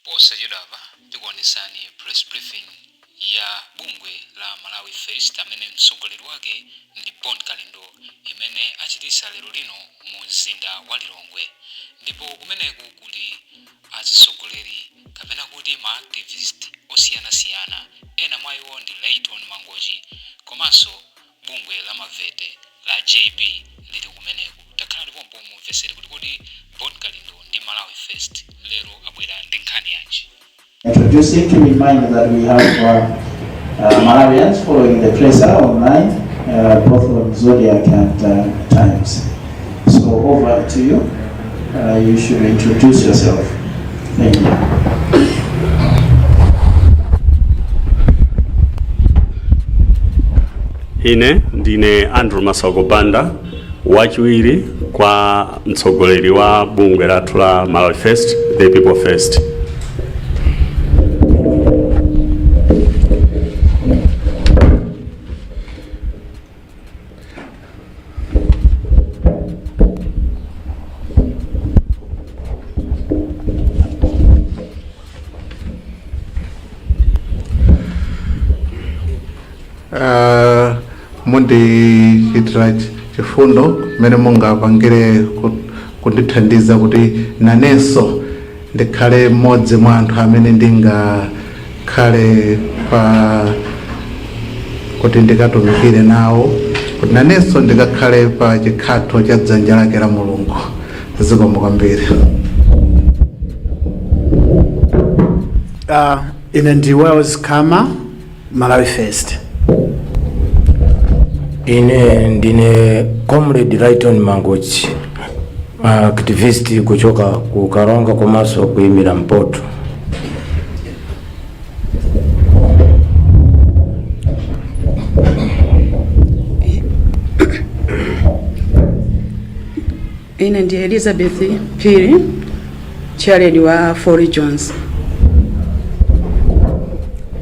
Posachedwapa tikuonesani press briefing ya bungwe la Malawi First amene mtsogoleri wake ndi Bon Kalindo imene achitisa lero lino mu mzinda wa Lilongwe ndipo kumeneku kuli azitsogoleri kapena kuti ma activist osiyanasiyana ena mwa iwo ndi Layton Mangochi komanso bungwe la mavete la JB lili kumeneku. Takhalani pompo mumvesere kuti kodi Bon Kalindo ndi Malawi First lero abwera ndi nkhani yanji. Introducing to remind that we have Malawians following the presser online, both on Zodiak and Times. So over to you. You should introduce yourself. Thank you. Ine ndine Andrew Masauko Banda, wachiwiri kwa mtsogoleri wa bungwe lathu la Malawi First, the People First. Mundichitira chifundo mmene mungapangire kundithandiza kuti nanenso ndikhale mmodzi mwa anthu amene ndingakhale pa kuti ndikatumikire nawo, kuti nanenso ndikakhale pa chikhatho cha dzanja lake la Mulungu. Zikomo kwambiri. Ine ndi Wells Kama, Malawi First. Ine ndine Comrade Layton Mangochi, activist kuchoka ku Karonga komanso kuyimira Mpoto. Ine ndi Elizabeth Phiri, chairlady wa Four Regions.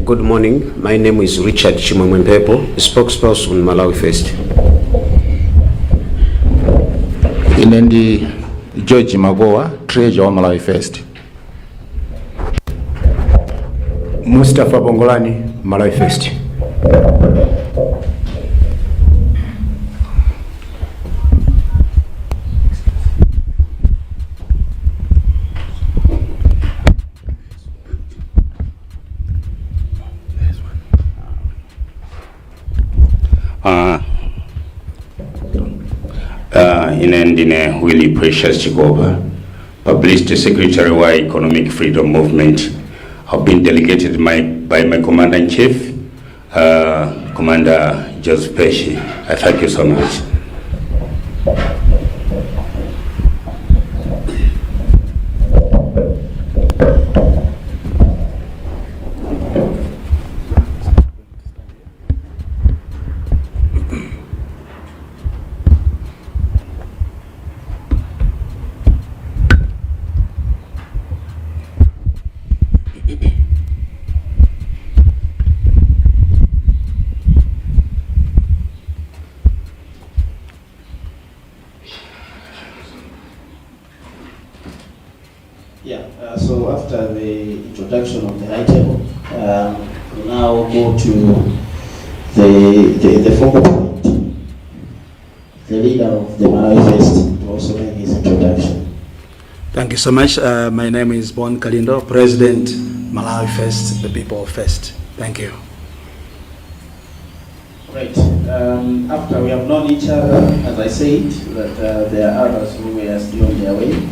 Good morning. My name is Richard Chimwemwe Mphepo, spokesperson Malawi First. Ine ndi George Magowa, treasurer wa Malawi First. Mustafa Bongolani, Malawi First. Ine ndine Willie Precious Chikopa, Publicity Secretary wa Economic Freedom Movement. I've been delegated by my Commander-in-Chief, Commander Joseph Pesci. I thank you so much. Yeah, so after the introduction of the high table, we now go to the focal point, the leader of the Malawi First, to also make his introduction. Thank you so much. My name is Bon Kalindo, President Malawi First, the People First. Thank you. Right. After we have known each other, as I said, that there are others who were still on their way.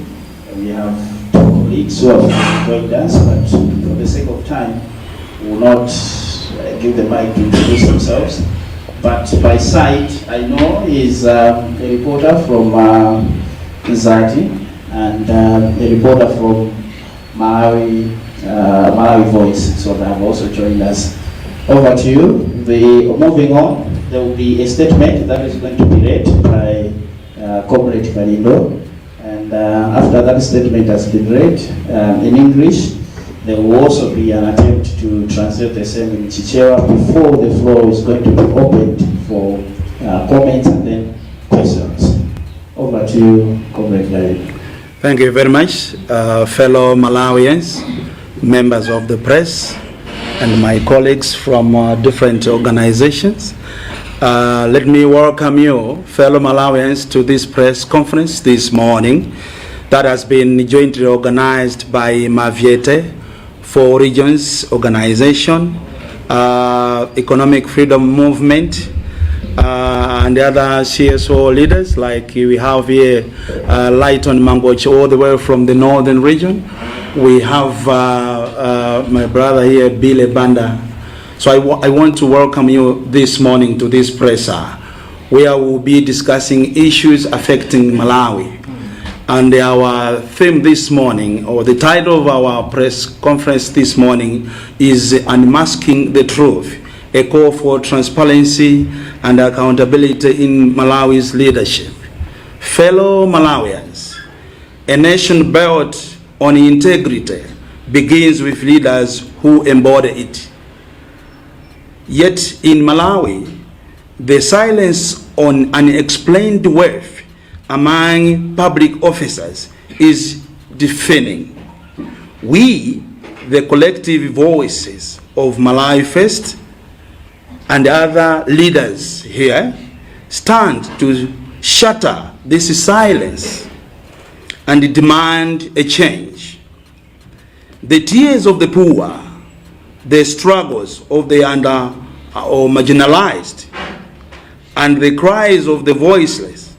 We have two colleagues who have joined us, but for the sake of time, we will not give the mic to introduce themselves. But by sight, I know is a reporter from Zati and a reporter from Malawi Voice, so they have also joined us. Over to you. Moving on, there will be a statement that is going to be read by Comrade Kalindo, and after that statement has been read in English, there will also be an attempt to translate the same in Chichewa before the floor is going to be opened for comments and then questions. Over to you, Comrade Kalindo. Thank you very much, fellow Malawians. Members of the press, and my colleagues from different organizations. Let me welcome you, fellow Malawians, to this press conference this morning that has been jointly organized by Maviete, Four Regions Organization, Economic Freedom Movement, and the other CSO leaders, like we have here Lighton Mangochi all the way from the northern region. We have my brother here, Billy Banda. So I want to welcome you this morning to this presser, where we'll be discussing issues affecting Malawi. And our theme this morning, or the title of our press conference this morning, is "Unmasking the Truth, a call for transparency and accountability in Malawi's leadership." Fellow Malawians, a nation built on integrity begins with leaders who embody it. Yet in Malawi, the silence on unexplained wealth among public officers is deafening. We, the collective voices of Malawi First and other leaders here, stand to shatter this silence and demand a change. The tears of the poor, the struggles of the under or marginalized, and the cries of the voiceless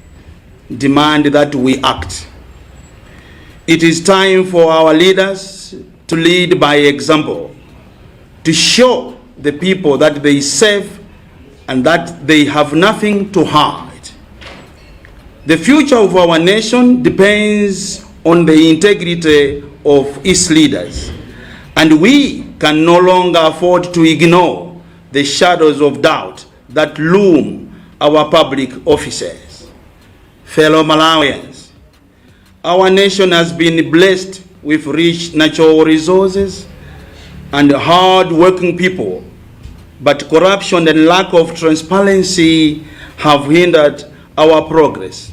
demand that we act. It is time for our leaders to lead by example, to show the people that they serve and that they have nothing to hide. The future of our nation depends on the integrity of its leaders, and we can no longer afford to ignore the shadows of doubt that loom our public offices. Fellow Malawians, our nation has been blessed with rich natural resources and hard-working people, but corruption and lack of transparency have hindered our progress.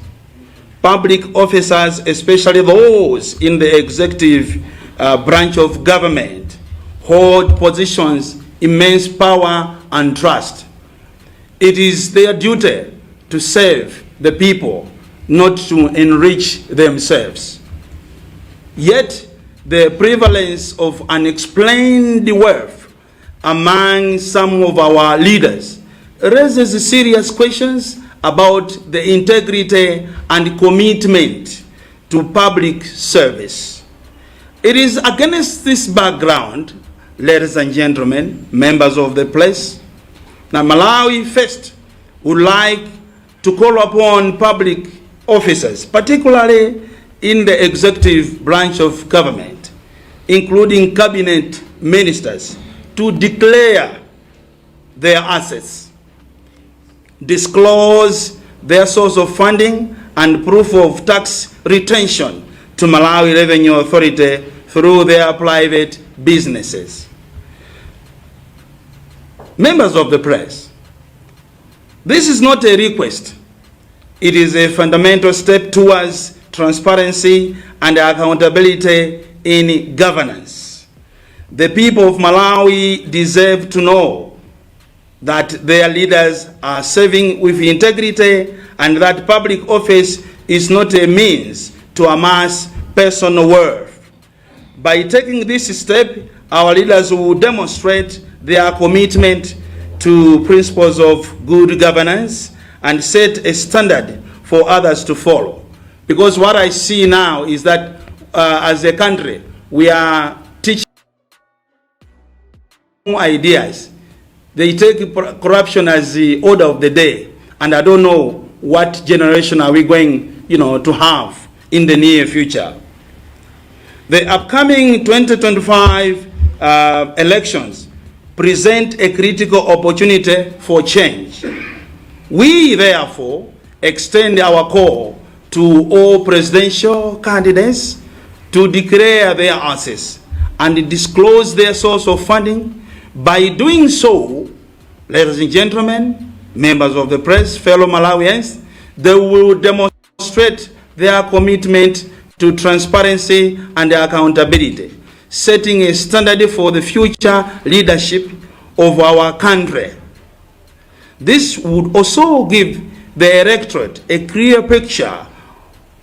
Public officers, especially those in the executive branch of government, hold positions immense power and trust. It is their duty to serve the people, not to enrich themselves. Yet, the prevalence of unexplained wealth among some of our leaders raises serious questions about the integrity and commitment to public service. It is against this background, ladies and gentlemen, members of the press, now Malawi First would like to call upon public officers, particularly in the executive branch of government, including cabinet ministers, to declare their assets, disclose their source of funding and proof of tax retention to Malawi Revenue Authority through their private businesses. Members of the press, this is not a request. It is a fundamental step towards transparency and accountability in governance. The people of Malawi deserve to know that their leaders are serving with integrity and that public office is not a means to amass personal wealth. By taking this step, our leaders will demonstrate their commitment to principles of good governance and set a standard for others to follow. Because what I see now is that as a country, we are teaching ideas. They take corruption as the order of the day, and I don't know what generation are we going to have in the near future. The upcoming 2025 elections present a critical opportunity for change. We therefore extend our call to all presidential candidates to declare their assets and disclose their source of funding. By doing so, ladies and gentlemen, members of the press, fellow Malawians, they will demonstrate their commitment to transparency and accountability. setting a standard for the future leadership of our country. This would also give the electorate a clear picture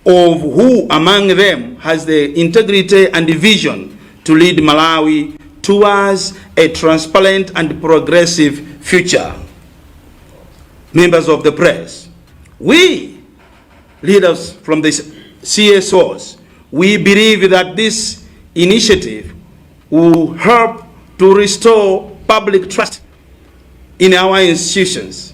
of who among them has the integrity and vision to lead Malawi towards a transparent and progressive future. Members of the press, we, leaders from the CSOs, we believe that this initiative will help to restore public trust in our institutions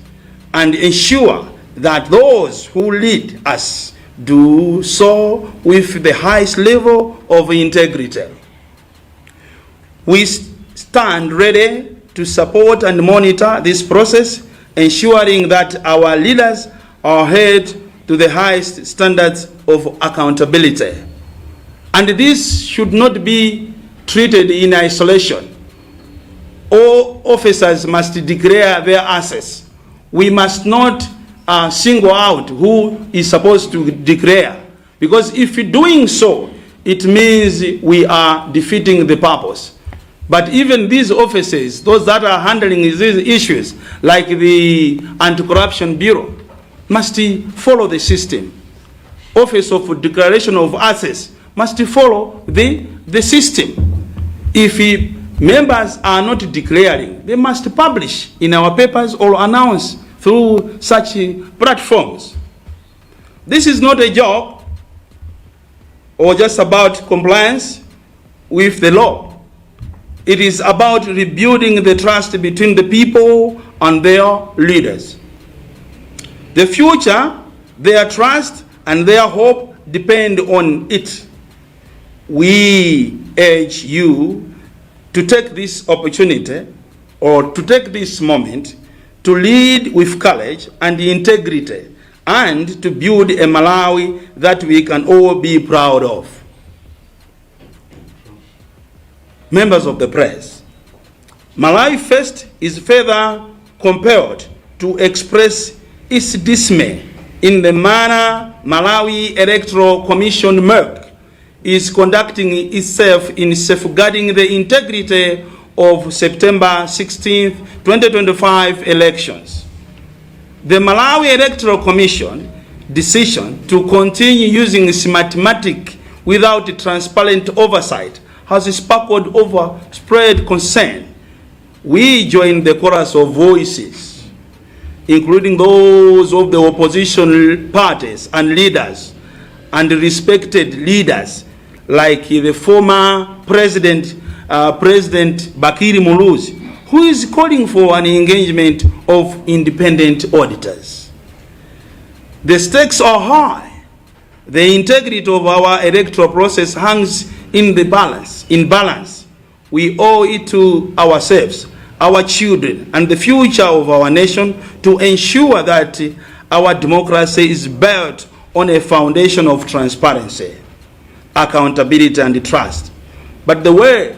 and ensure that those who lead us do so with the highest level of integrity. We stand ready to support and monitor this process, ensuring that our leaders are held to the highest standards of accountability. And this should not be treated in isolation. All officers must declare their assets. We must not single out who is supposed to declare, because if doing so, it means we are defeating the purpose. But even these offices, those that are handling these issues, like the Anti-Corruption Bureau, must follow the system. Office of Declaration of Assets must follow the system. If members are not declaring, they must publish in our papers or announce through such platforms. This is not a joke or just about compliance with the law. It is about rebuilding the trust between the people and their leaders. The future, their trust, and their hope depend on it. We urge you to take this opportunity or to take this moment to lead with courage and integrity and to build a Malawi that we can all be proud of. Members of the press, Malawi First is further compelled to express its dismay in the manner Malawi Electoral Commission, MEC, is conducting itself in safeguarding the integrity of September 16, 2025 elections. The Malawi Electoral Commission decision to continue using Smartmatic without transparent oversight has sparked overspread concern. We join the chorus of voices, including those of the opposition parties and leaders, and respected leaders like the former president, President Bakili Muluzi, who is calling for an engagement of independent auditors. The stakes are high. The integrity of our electoral process hangs in balance. We owe it to ourselves, our children, and the future of our nation to ensure that our democracy is built on a foundation of transparency, accountability, and trust. But the way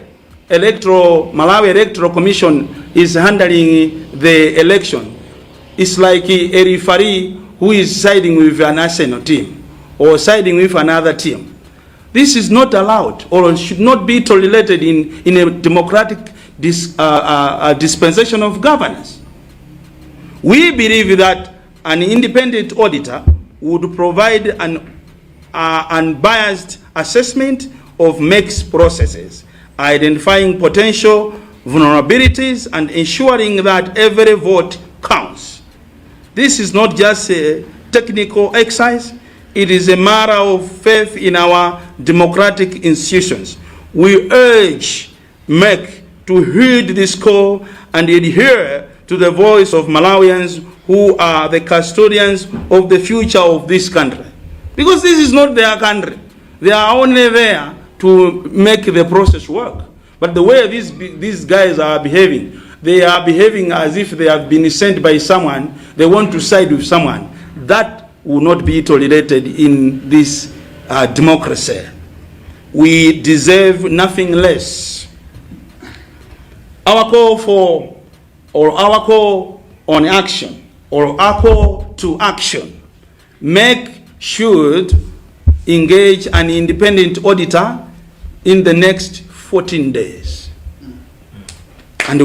Malawi Electoral Commission is handling the election, it's like a referee who is siding with a national team or siding with another team. This is not allowed or should not be tolerated in a democratic dispensation of governance. We believe that an independent auditor would provide an unbiased assessment of MEC's processes, identifying potential vulnerabilities and ensuring that every vote counts. This is not just a technical exercise, it is a matter of faith in our democratic institutions. We urge MEC to heed this call and adhere to the voice of Malawians who are the custodians of the future of this country. Because this is not their country. They are only there to make the process work. But the way these guys are behaving, they are behaving as if they have been sent by someone, they want to side with someone. That will not be tolerated in this democracy. We deserve nothing less. Our call for, or our call on action, or our call to action, MEC should engage an independent auditor in the next 48 14 days. And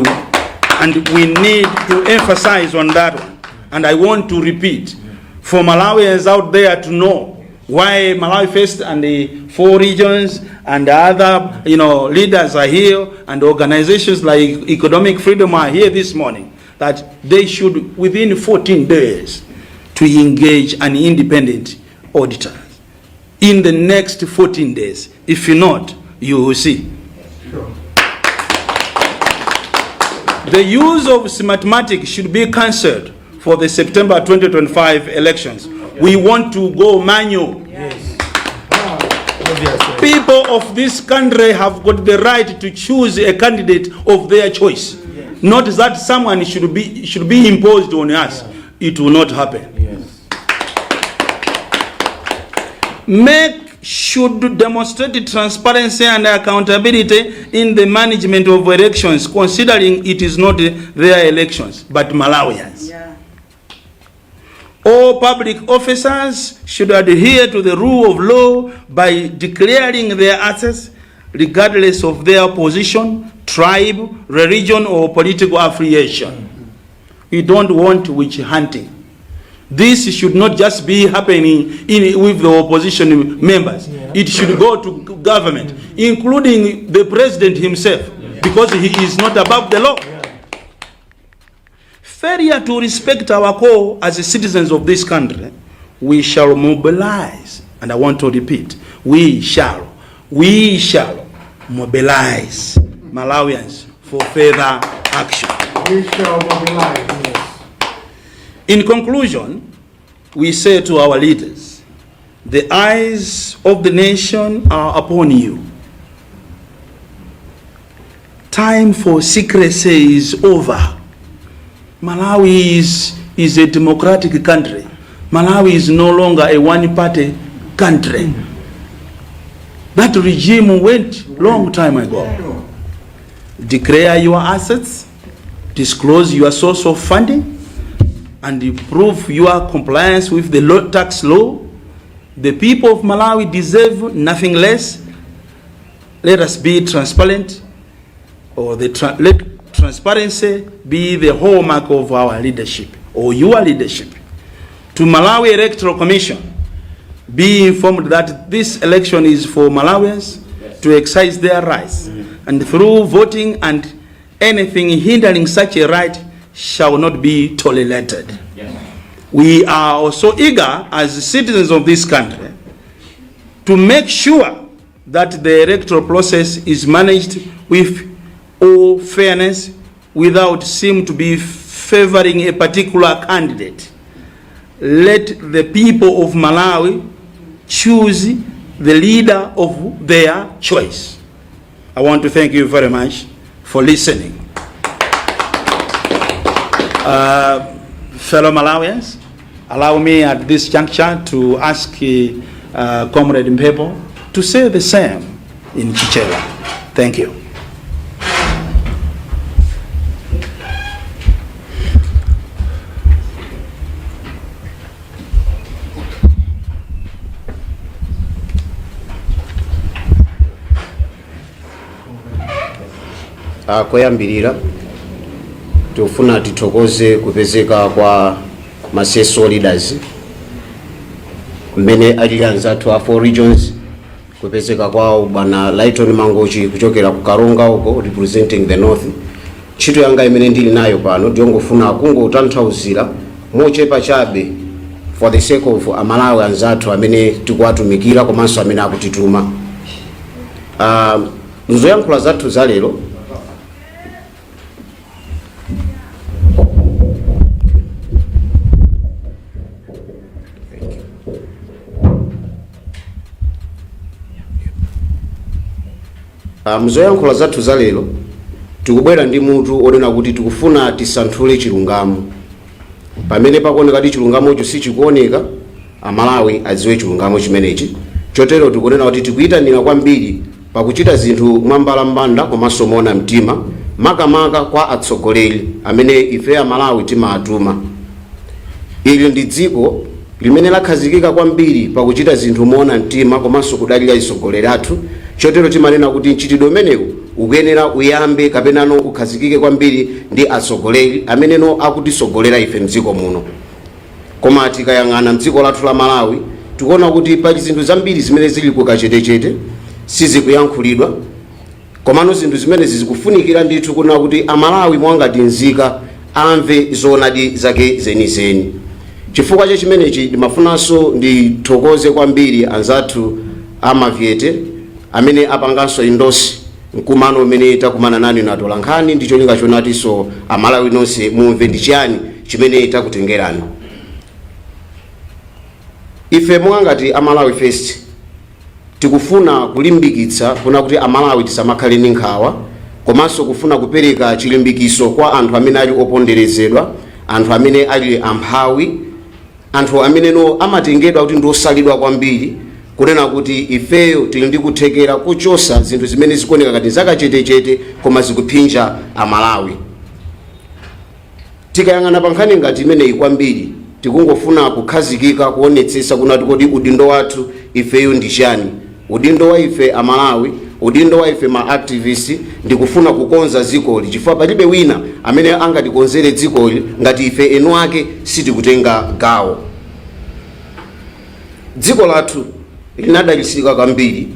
we need to emphasize on that one. And I want to repeat for Malawians out there to know why Malawi First and the four regions and the other leaders are here, and organizations like Economic Freedom are here this morning, that they should, within 14 days, to engage an independent auditor. In the next 14 days. If not, you will see. The use of Smartmatic should be cancelled for the September 2025 elections. We want to go manual. People of this country have got the right to choose a candidate of their choice. Not that someone should be imposed on us. It will not happen. MEC should demonstrate transparency and accountability in the management of elections, considering it is not their elections, but Malawians. All public officers should adhere to the rule of law by declaring their assets, regardless of their position, tribe, religion, or political affiliation. We don't want witch hunting. This should not just be happening with the opposition members. It should go to government, including the president himself, because he is not above the law. Failure to respect our call as citizens of this country, we shall mobilize, and I want to repeat, we shall mobilize Malawians for further action. We shall mobilize. Yes. In conclusion, we say to our leaders, the eyes of the nation are upon you. Time for secrecy is over. Malawi is a democratic country. Malawi is no longer a one party country. That regime went long time ago. Declare your assets, disclose your source of funding, and prove your compliance with the tax law. The people of Malawi deserve nothing less. Let us be transparent, or let transparency be the hallmark of our leadership, or your leadership. To Malawi Electoral Commission, be informed that this election is for Malawians to exercise their rights, and through voting, and anything hindering such a right shall not be tolerated. We are also eager as citizens of this country to make sure that the electoral process is managed with all fairness, without seem to be favoring a particular candidate. Let the people of Malawi choose the leader of their choice. I want to thank you very much for listening. Fellow Malawians, allow me at this juncture to ask Comrade Mphepo to say the same in Chichewa. Thank you. Koyambirira tikufuna tithokoze kupezeka kwa ma CSO leaders mmene alili anzathu a four regions, kupezeka kwawo bwana Lighton Mangochi kuchokera ku Karonga uko, representing the north. Ntchito yanga imene ndili nayo pano ndiyongofuna kungotanthauzira mochepa chabe for the sake of Amalawi anzathu amene tikuwatumikira komanso amene akutituma. Mzoyankhula zathu za lero, mzoyankhula zathu za lero tikubwera ndi mutu onena kuti tikufuna tisanthule chilungamo. Pamene pakuoneka kuti chilungamocho sichikuoneka, Amalawi adziwe chilungamo chimenechi. Chotero tikunena kuti tikuyitanira kwambiri pakuchita zinthu mwambalambanda komanso moona mtima, makamaka kwa atsogoleri amene ife Amalawi timaatuma. Ili ndi dziko limene lakhazikika kwambiri pakuchita zinthu moona mtima komanso kudalira atsogoleri athu. Chotero timanena kuti mchitidwe umenewu Ukuyenera uyambe kapenano ukhazikike kwambiri ndi atsogoleri ameneno akutisogolera ife mdziko muno. Koma tikayang'ana mdziko lathu la Malawi, tikuona kuti pali zinthu zambiri zimene zili kukachetechete, sizikuyankhulidwa. Komano zinthu zimenezi zikufunikira ndithu kuna kuti Amalawi mwangati nzika amve zoonadi zake zenizeni. Chifukwa cha chimenechi ndimafunanso ndithokoze kwambiri anzathu amavyete amene apanganso endorse mkumano umene takumana nanu inu atolankhani, ndi cholinga chonatinso Amalawi nonse mumve ndi chiyani chimene takutengerani. Ife mwangati Amalawi First tikufuna kulimbikitsa kuna kuti Amalawi tisamakhale ndi nkhawa, komanso kufuna kupereka chilimbikiso kwa anthu amene ali oponderezedwa, anthu amene ali amphawi, anthu ameneno amatengedwa kuti ndi osalidwa kwambiri, kunena kuti ifeyo tili ndi kuthekera kuchosa zinthu zimene zikuoneka ngati zakachetechete koma zikuphinja Amalawi. Tikayang'ana pa nkhani ngati imeneyi kwambiri, tikungofuna kukhazikika kuonetsetsa kunati kodi udindo wathu ifeyo ndi chani? Udindo wa ife Amalawi, udindo wa ife ma activist, ndikufuna kukonza dzikoli, chifukwa palibe wina amene angatikonzere dzikoli ngati ife enu ake sitikutenga gawo. Dziko lathu linadalitsika kwambiri,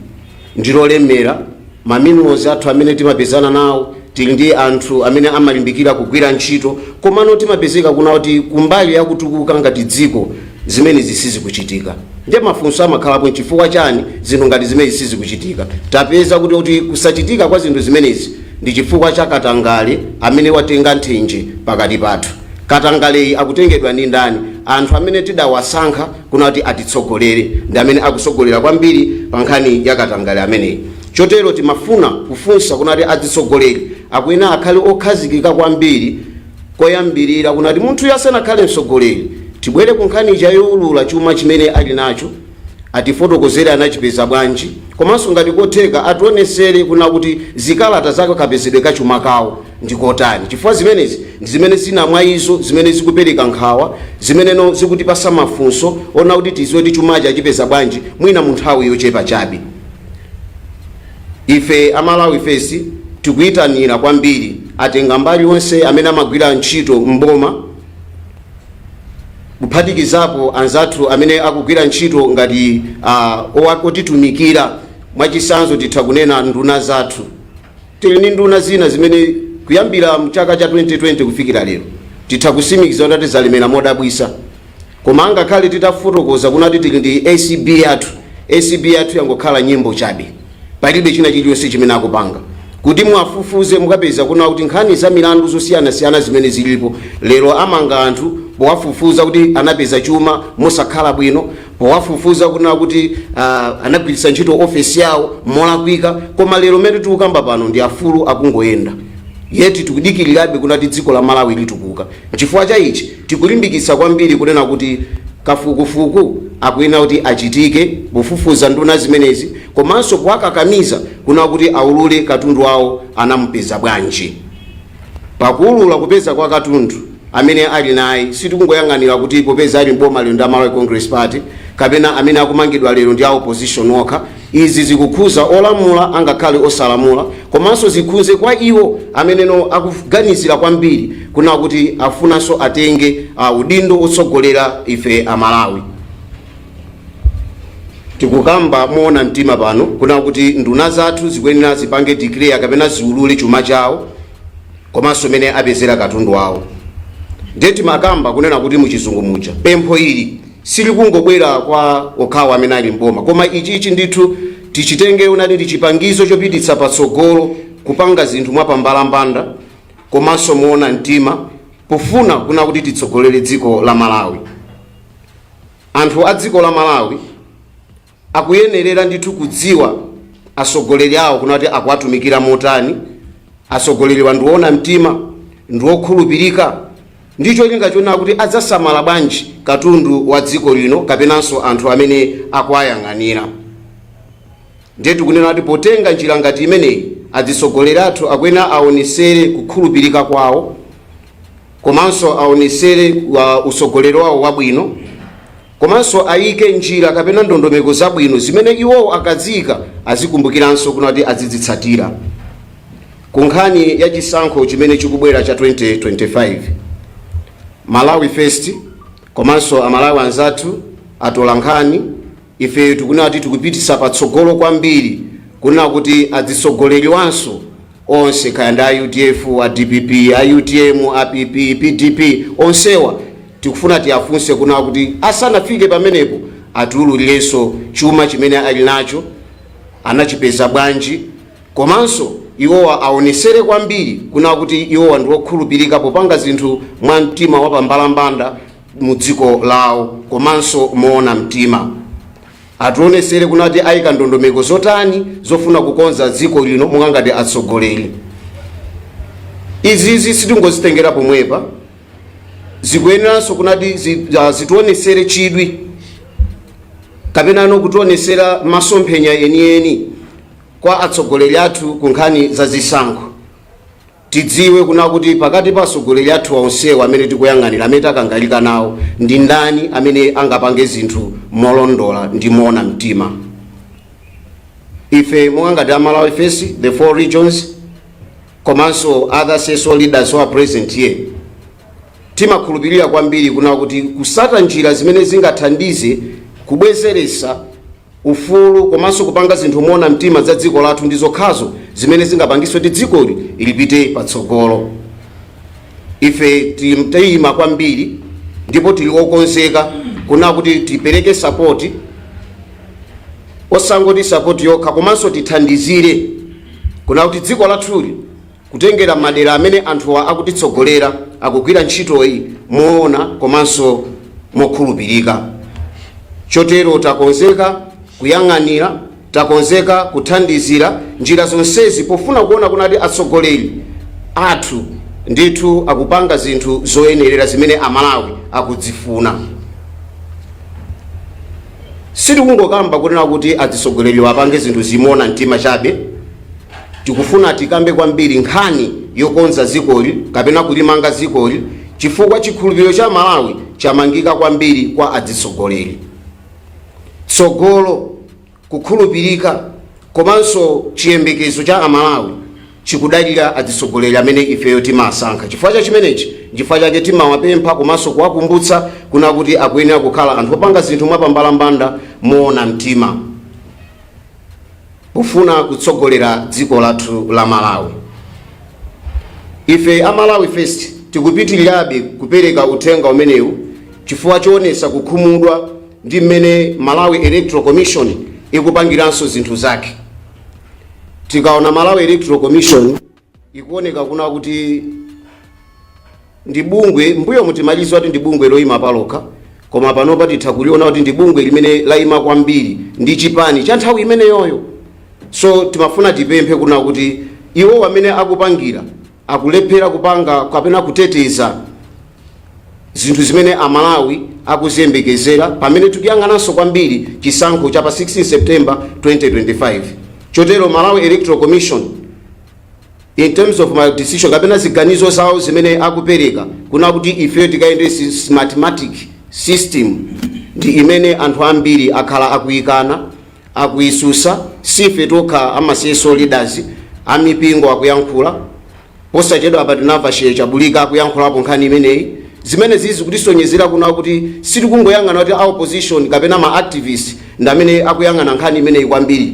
ndilolemera ma minerals athu amene timapezana nawo, tili ndi anthu amene amalimbikira kugwira ntchito, komano timapezeka kuna kuti kumbali yakutukuka ngati dziko zimene zisizikuchitika. Ndiye mafunso amakhalapo, nchifukwa chani zinthu ngati zimene sizikuchitika? Tapeza kuti kusachitika kwa zinthu zimenezi ndi chifukwa cha katangale amene watenga nthenje pakati pathu. Katangaleyi akutengedwa ndi ndani? Anthu amene tidawasankha kuna kuti atitsogolere ndi amene akusogolera kwambiri pa nkhani ya katangale ameneyi. Chotero timafuna kufunsa kuna kuti atitsogoleri akuyenera akhale okhazikika kwambiri koyambirira, kunati munthu asanakhale mtsogoleri, tibwere ku nkhani ija youlula chuma chimene ali nacho, atifotokozere anachipeza bwanji, komanso ngati kotheka ationesere kuna kuti zikalata zake kapezedwe kachuma kawo ndikotani, chifukwa zimenezi ndi zimene zina mwa izo zimene zikupereka nkhawa, zimeneno zikutipasa mafunso ona kuti tiziwe kuti chumachi achipeza bwanji mwina mu nthawi yochepa chabe. Ife Amalawi First tikuyitanira kwambiri atenga mbali onse amene amagwira ntchito mboma, kuphatikizapo anzathu amene akugwira ntchito ngati otitumikira. Mwachisanzo titha kunena nduna zathu. Tili ndi nduna zina zimene kuyambira mchaka cha 2020 kufikira lero titha kusimikiza kuti zalemera modabwisa. Koma angakhale titafotokoza kunati tili ndi ACB yathu, ACB yathu yangokhala nyimbo chabe, palibe china chilichonse chimene akupanga. Kuti mwafufuze mukapeza kuna kuti nkhani za milandu zosiyanasiyana zimene zilipo lero, amanga anthu powafufuza kuti anapeza chuma mosakhala bwino, powafufuza kuna kuti anagwiritsa ntchito ofesi yawo molakwika, koma lero mmene tikukamba pano ndi afulu akungoyenda, yeti tikudikirirabe kunati dziko la Malawi litukuka. Chifukwa cha ichi tikulimbikitsa kwambiri kunena kuti kafukufuku akuyenera kuti achitike pofufuza nduna zimenezi, komanso kuwakakamiza kuna kuti aulule katundu wawo anamupeza bwanji. Pakuulula kupeza kwa katundu amene ali naye, sitikungoyang'anira kuti popeza ali mboma lero ndi Malawi Congress Party kapena amene akumangidwa lero ndi a opposition okha. Izi zikukhuza olamula angakhale osalamula, komanso zikhuze kwa iwo ameneno akuganizira kwambiri kuna kuti afunanso atenge udindo otsogolera ife Amalawi. Tikukamba moona mtima pano kuna kuti nduna zathu zikuyenera zipange declare kapena ziulule chuma chawo komanso mene apezera katundu wawo. Ndiye timakamba kunena kuti muchizungu muja pempho ili silikungobwera kwa okhawo amene ali mboma, koma ichichi ndithu tichitenge unati ndi chipangizo chopititsa patsogolo kupanga zinthu mwapambalambanda komanso moona mtima pofuna kuna kuti titsogolere dziko la Malawi. Anthu a dziko la Malawi akuyenerera ndithu kudziwa atsogoleri awo kunati akuwatumikira motani, atsogoleri ndiwoona mtima, ndiwokhulupirika, ndi cholinga chonena kuti adzasamala bwanji katundu wa dziko lino kapenanso anthu amene akuwayang'anira. Ndiye tikunena kuti potenga njira ngati imeneyi, atsogoleri athu akuyenera aonesere kukhulupirika kwawo, komanso aonesere utsogoleri wawo wabwino, komanso ayike njira kapena ndondomeko zabwino zimene iwowo akaziyika azikumbukiranso kunati azidzitsatira. Ku nkhani ya chisankho chimene chikubwera cha 2025, Malawi First komanso Amalawi anzathu atola nkhani, ife tikunena kuti tikupitisa patsogolo kwambiri kunena kuti adzitsogoleriwanso onse, kaya ndi a UDF, a DPP, a UTM, a PP, PDP, onsewa tikufuna tiyafunse kunena kuti asanafike pamenepo atiululirenso chuma chimene ali nacho anachipeza bwanji, komanso iwowa aonesere kwambiri kunena kuti iwowa ndi okhulupirika popanga zinthu mwa mtima wapambalambanda mu dziko lawo komanso moona mtima. Ationesere kunati ayika ndondomeko zotani zofuna kukonza dziko lino monga ngati atsogoleri. Izizi sitingozitengera pomwepa, zikuyeneranso kunati zitionesere chidwi kapena kutionesera masomphenya enieni kwa atsogoleri athu ku nkhani za zisankho. Tidziwe kuna kuti pakati pa atsogoleri athu onsewa amene tikuyang'anira, amene takangalika nawo, ndi ndani amene angapange zinthu molondola ndi moona mtima. Ife monga ngati Amalawi First, the four regions, komanso other CSO leaders who are present here, timakhulupirira kwambiri kuna kuti kusata njira zimene zingathandize kubwezeresa ufulu komanso kupanga zinthu moona mtima za dziko lathu ndi zokhazo zimene zingapangitse kuti dzikoli lipite patsogolo. Ife tiyima kwambiri ndipo tili okonzeka kuna kuti tipereke support, osangoti support yokha, komanso tithandizire kuna kuti dziko lathuli, kutengera madera amene anthuwa akutitsogolera, akugwira ntchitoyi moona komanso mokhulupirika. Chotero takonzeka kuyang'anira, takonzeka kuthandizira njira zonsezi pofuna kuona kunati atsogoleri athu ndithu akupanga zinthu zoyenerera zimene Amalawi akudzifuna. Sitikungokamba kunena kuti atsogoleri apange zinthu zimoona mtima chabe. Tikufuna tikambe kwambiri nkhani yokonza dzikoli kapena kulimanga dzikoli, chifukwa chikhulupiriro cha Malawi chamangika kwambiri kwa atsogoleri. Tsogolo, kukhulupirika komanso chiyembekezo cha Amalawi chikudalira atsogoleri amene ifeyo timasankha. Chifukwa cha chimenechi, chifukwa chake timawapempha komanso kuwakumbutsa kuna kuti akuyenera kukhala anthu opanga zinthu mwapambalambanda, moona mtima, pofuna kutsogolera dziko lathu la Malawi. Ife Amalawi First tikupitirirabe kupereka uthenga umenewu chifukwa choonesa kukhumudwa ndi mmene Malawi Electoral Commission ikupangiranso zinthu zake. Tikaona Malawi Electoral Commission, ikuoneka kuna kuti ndi bungwe, mbuyo mutimaliza kuti ndi bungwe loyima palokha, koma panopa titha kuliona kuti ndi bungwe limene layima kwambiri ndi chipani cha nthawi imeneyoyo. So timafuna tipemphe kuna kuti iwo amene akupangira akulephera kupanga kapena kuteteza zinthu zimene Amalawi akuziyembekezera pamene tikuyang'ananso kwambiri chisankho cha pa 16 September 2025. Chotero Malawi Electoral Commission, in terms of my decision kapena ziganizo zawo zimene akupereka kuna kuti ife tikayende Smartmatic system, ndi imene anthu ambiri akhala akuyikana, akuyisusa. Sife tokha ama CSO leaders, amipingo akuyankhula. Posachedwa apa tinamva Shehe Chabulika akuyankhulapo nkhani imeneyi, zimene zizi kutisonyezera kuna kuti sitikungoyang'ana kuti a opposition kapena ma activist ndi amene akuyang'ana nkhani imeneyi kwambiri,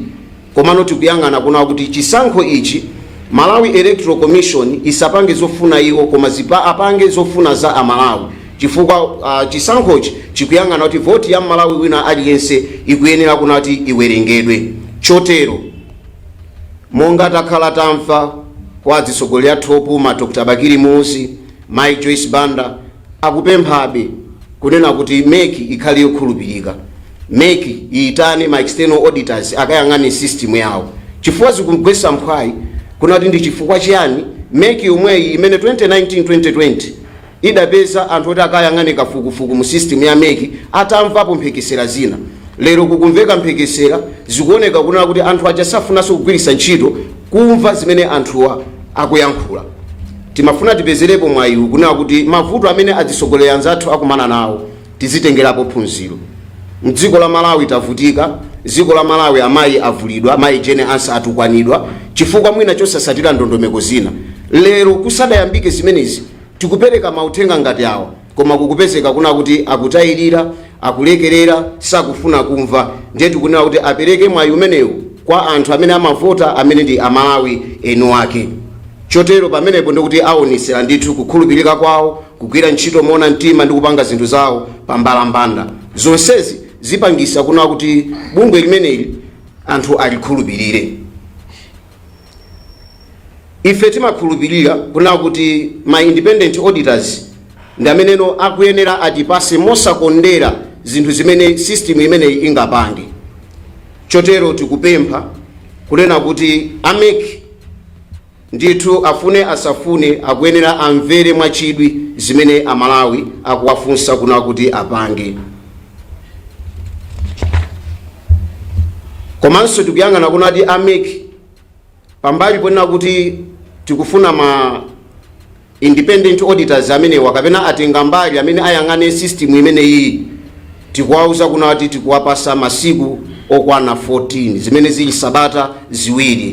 komano tikuyang'ana kuna kuti chisankho ichi Malawi Electoral Commission isapange zofuna iwo, koma apange zofuna za Amalawi, chifukwa chisankhochi chikuyang'ana kuti voti ya Malawi wina aliyense ikuyenera kunati iwerengedwe. Chotero monga takhala tamva kwa atsogoleri athu opuma, Dr Bakili Muluzi, Mai Joyce Banda, akupemphabe kunena kuti MEC ikhale yokhulupirika, MEC iyitane ma external auditors akayang'ane system yawo, chifukwa zikugwetsa mphwayi kunati ndi chifukwa chiyani MEC yomweyi imene 2019 2020 idapeza anthu oti akayang'ane kafukufuku mu system ya MEC, atamvapo mphekesera zina, lero kukumveka mphekesera, zikuoneka kunena kuti anthu aja safunanso kugwiritsa ntchito kumva zimene anthuwa akuyankhula. Timafuna tipezerepo mwayiwu kunena kuti mavuto amene atsogoleri anzathu akumana nawo tizitengerapo phunziro. Mdziko la Malawi tavutika. Dziko la Malawi, amayi avulidwa, amayi Jane Ansah atukwanidwa chifukwa mwina chosasatira ndondomeko zina. Lero kusadayambike zimenezi, tikupereka mauthenga ngati awa, koma kukupezeka kuna kuti akutayirira, akulekerera, sakufuna kumva. Ndiye tikunena kuti apereke mwayi umenewu kwa anthu amene amavota, amene ndi Amalawi enu ake. Chotero pamenepo ndikuti aonesera ndithu kukhulupirika kwawo, kugwira ntchito moona mtima ndi kupanga zinthu zawo pambalambanda. Zonsezi zipangisa kuna kuti bungwe limeneli anthu alikhulupirire. Ife timakhulupirira kuna kuti ma independent auditors ndi ameneno akuyenera atipase mosakondera zinthu zimene system imeneyi ingapange. Chotero tikupempha kunena kuti a MEC ndithu, afune asafune, akuyenera amvere mwachidwi zimene Amalawi akuwafunsa kuna kuti apange. Komanso tikuyang'ana kunati a MEC, pambali ponena kuti tikufuna ma independent auditors amenewa kapena atenga mbali amene ayang'ane system imeneyi, tikuwauza kunati tikuwapasa masiku okwana 14, zimene zili sabata 2.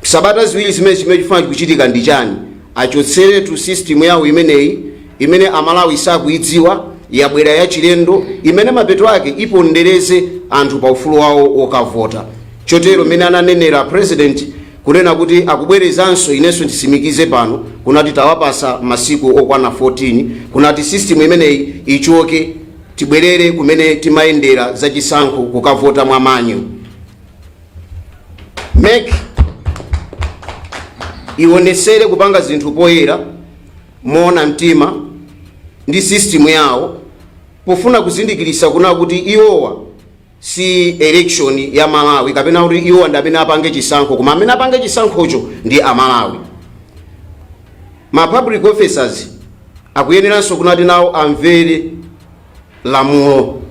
Sabata 2 zimene chifuna kuchitika ndi chani? Achotseretu system yawo imeneyi imene Amalawi sakuidziwa, yabwera yachilendo, imene mapeto ake ipondereze anthu pa ufulu wawo wokavota. Chotero mmene ananenera President kunena kuti akubwerezanso, inenso ndisimikize pano kunati tawapasa masiku okwana 14 kunati system imeneyi ichoke, tibwerere kumene timayendera zachisankho, kukavota mwa manual. MEC ionesere kupanga zinthu poyera, moona mtima ndi system yawo, pofuna kuzindikirisa kuna kuti iwowa si election ya Malawi, kapena kuti iwowa ndi amene apange chisankho, koma amene apange chisankhocho ndi Amalawi. Ma public officers akuyeneranso kunati nawo amvere lamulo.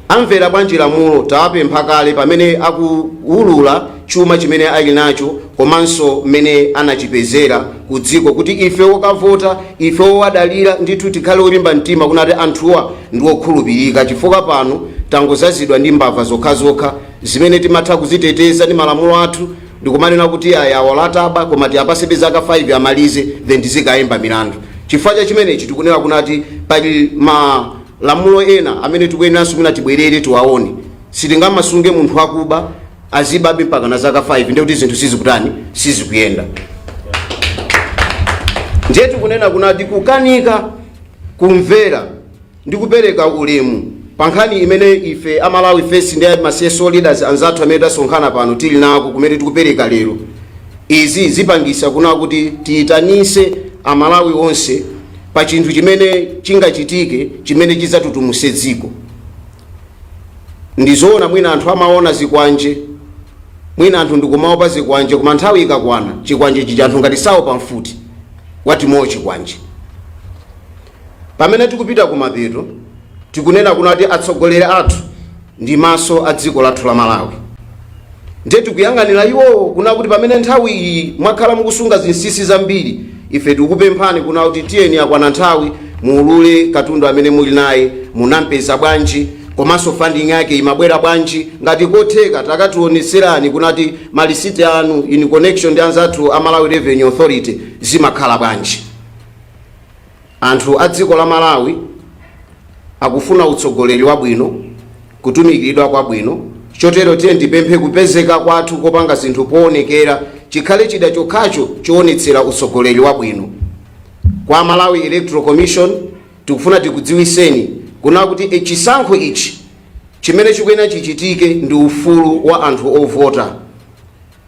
Amvera bwanji lamulo? Tawapempha kale pamene akuwulula chuma chimene ali nacho komanso mmene anachipezera ku dziko, kuti ife wokavota, ife wowadalira, ndithu tikhale olimba mtima kunati anthuwa ndi okhulupirika, chifukwa pano tangozazidwa ndi mbava zokhazokha zimene timatha kuziteteza ndi malamulo athu ndikumanena kuti aya walataba, koma tiyapasebe zaka 5 amalize, then tizikayimba milandu. Chifukwa cha chimenechi tikunena kunati pali malamulo ena amene tikuyeneranso mwina tibwerere tiwaone. Sitingamasunge munthu akuba azibabe mpaka na zaka 5, ndiye kuti zinthu sizikutani? Sizikuyenda. Ndiye tikunena kunati kukanika kumvera ndi kupereka ulemu pa nkhani imene ife a Malawi First ndi ma CSO leaders anzathu amene tasonkhana pano tili nako, kumene tikupereka lero, izi zipangisa kuna kuti tiyitanise Amalawi onse pa chinthu chimene chingachitike chimene chidzatutumuse dziko. Ndizoona, mwina anthu amaona zikwanje, mwina anthu ndikumaopa zikwanje, koma nthawi ikakwana chikwanje chija anthu ngati saopa mfuti watimowo chikwanje. Pamene tikupita kumapeto, tikunena kunati atsogoleri athu ndi maso a dziko lathu la Malawi. Ndiye tikuyang'anira iwowo kuna kuti pamene nthawi iyi mwakhala mukusunga zinsinsi zambiri, ife tikukupemphani kuna kuti tiyeni, akwana nthawi muulule katundu amene muli naye. Munampeza bwanji? Komanso funding yake imabwera bwanji? Ngati kotheka, takationeserani kunati malisiti anu in connection ndi anzathu a Malawi Revenue Authority zimakhala bwanji. Anthu a dziko la Malawi akufuna utsogoleri wabwino, kutumikiridwa kwabwino. Chotero tiye ndipemphe kupezeka kwathu kopanga zinthu poonekera chikhale chida chokhacho choonetsera utsogoleri wabwino. Kwa Malawi Electoral Commission, tikufuna tikudziwiseni kuna kuti chisankho ichi chimene chikuyenera chichitike ndi ufulu wa anthu ovota,